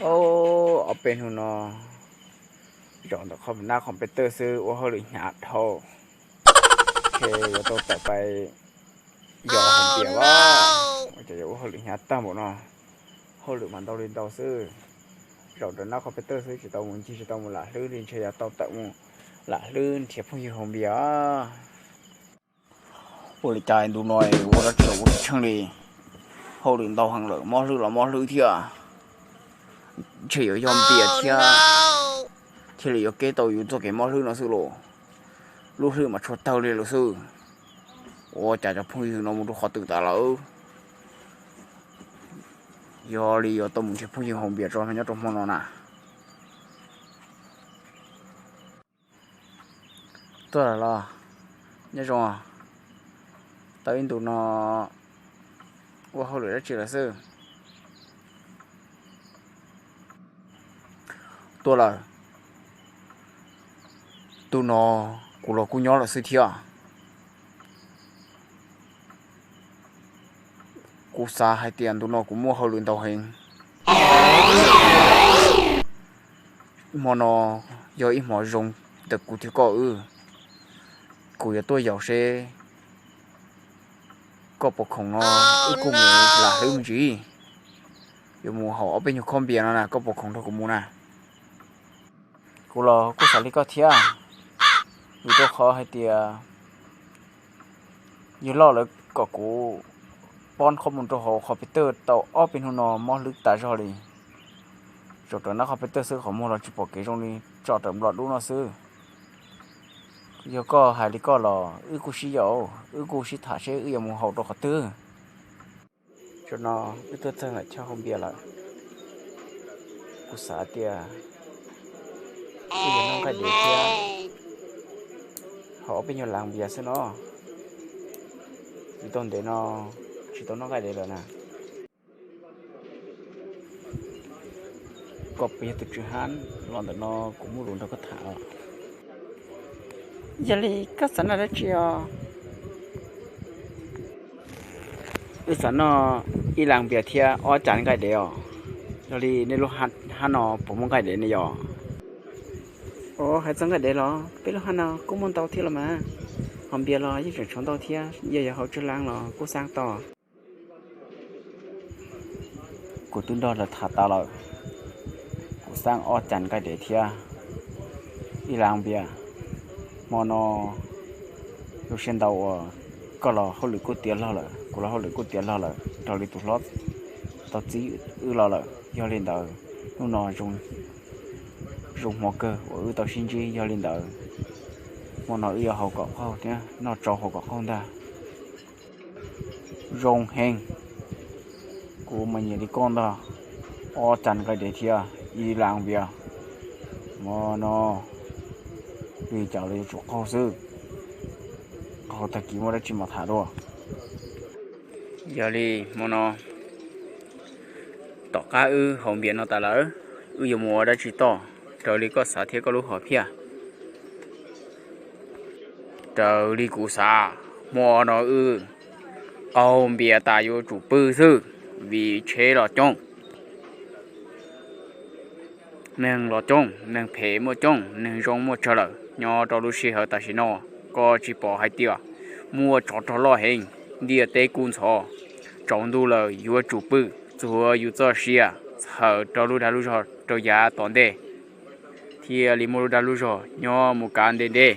Au, ob peb hnub no zaum ntawm qhov nab qhov peb tawj xwb ua hauj lwm hnyav dhau, ces yuav tau tawm pais yos hauv npias los, ces yuav ua hauj lwm hnyav tag npaum no, hauj lwm mas ntau li ntau xwb. Zaum ntawm nab qhov peb tawj xwb tsis tau mus ncig tsis tau mus lam hlwb li, ntshe yuav tau tawm mus lam hlwb nrhiav phooj ywg hauv npias. Ua li cas ntu no ua dab tsi ua tsis tsheej li, hauj lwm ntau heev lawm, mob hlwb los mob hlwb thiab, ntshe yuav yog npias thiab thiaj li yuav keb tau yus txoj kev mob hlwb no xwb los, lub hlwb mas tshuav tawg li lawm xwb. Ua cas cov phooj ywg no mus rau qhov twg tas lawm? Yog li yuav tau mus nrhiav phooj ywg hauv npias tso nyob rau hmo no na. Tuaj lawm los? Nyob zoo. Tau ib ntus no ua hauj lwm dab tsi lawm xwb? Tuaj lawm. Ntu no kuv los kuj nyob lawm xwb thiab. Kuv xav hais tias ntu no kuv muaj hauj lwm ntau heev. Hmo no yog ib hmo zoo ntawm kuv thiab koj wb. Kuv yuav tuaj yaum seb koj puas khoom no, wb kuj mus lam hlwb me ntsis. Yuav mus haus ob peb nyuag khob npias no na, koj puas khoom nrog kuv mus na? Kuv los kuj xav li koj thiab, vim rau qhov hais tias yawg loj lawv kom kuv pob qhov muag rau hauv qhov pes tawj tau ob peb hnub no mob hlwb tas zog li. Zaum rawv nab qhov pes tawj xwb qhov muag los tsis pom kev zoo li, tso rawv nplom dub no xwb. Yog koj hais li koj los wb kuj sib yaum, wb kuj sib tham seb wb yuav mus haus rau qhov twg. Zaum no wb tuaj txog ntawm chaw haus npias lawm, kuv xav tias wb yuav noj nqaij dev thiab haus ob peb nyuag las npias xwb no. Vim tau ntev no tsis tau noj nqaij dev lawm na. Koj puas yog tus tswv hab los ntawm no kuv muaj lus nrog koj tham os. Yog li koj xav noj dab tsi os? Wb xav noj ib las npias thiab ob cas nqaij dev os. Yog li nej lub hab no puas muaj nqaij dev ne yom? Ov, hais txog nqaij dev los peb lub hab no kuj muaj ntau thiab los mas. Ho npias los yeej tseem tshuav ntau thiab, yog yuav haus tsawg las los kuj xab tau. Kuv twb nrog lawv tham tas lawm, kuv xab ob cas nqaij dev thiab ib las npias. Hmo no lub sij hawm ntau uas koj los hauj lwm kuj tiav log lawm, kuv los hauj lwm kuj tiav log lawm, raws li tus hlob tau txib wb los lawm. Yog li ntawd, hnub no zoo hmo kawg uas wb tau sib ntsib. Yog li ntawd, hmo no wb yuav haus kom qaug thiab noj tsau haus kom qaug ntag. Zoo heev. Kuv mas nyiam li koj ntag, ob cas nqaij dev thiab ib las npias. Hmo no li cas los yuav tsum qaug xwb, qaug tag kis muaj dab tsi mam tham dua. Yog li hmo no tom qab wb haus npias no tas lawm, wb yuav mus ua dab tsi toj raws li koj xav thiab koj lub hom phiaj? Raws li kuv xav, hmo no wb qaug npias tas yuav tsum pw xwb, vim tsheb los coob, neeg los coob, neeg phem muaj coob, neeg zoo muaj tsawg lawm. Nyob rau lub sij hawm tam sim no, koj tsis pom hais tias muaj tsov rog loj heev, ntiaj teb kub ntxhov, tsaus ntuj lawm yuav tsum pw, txuag yus txoj sia txhawm rau lub dag lub zog rau yav tom ntej, thiaj li muaj lub dag lub zog nyob mus kav ntev ntev.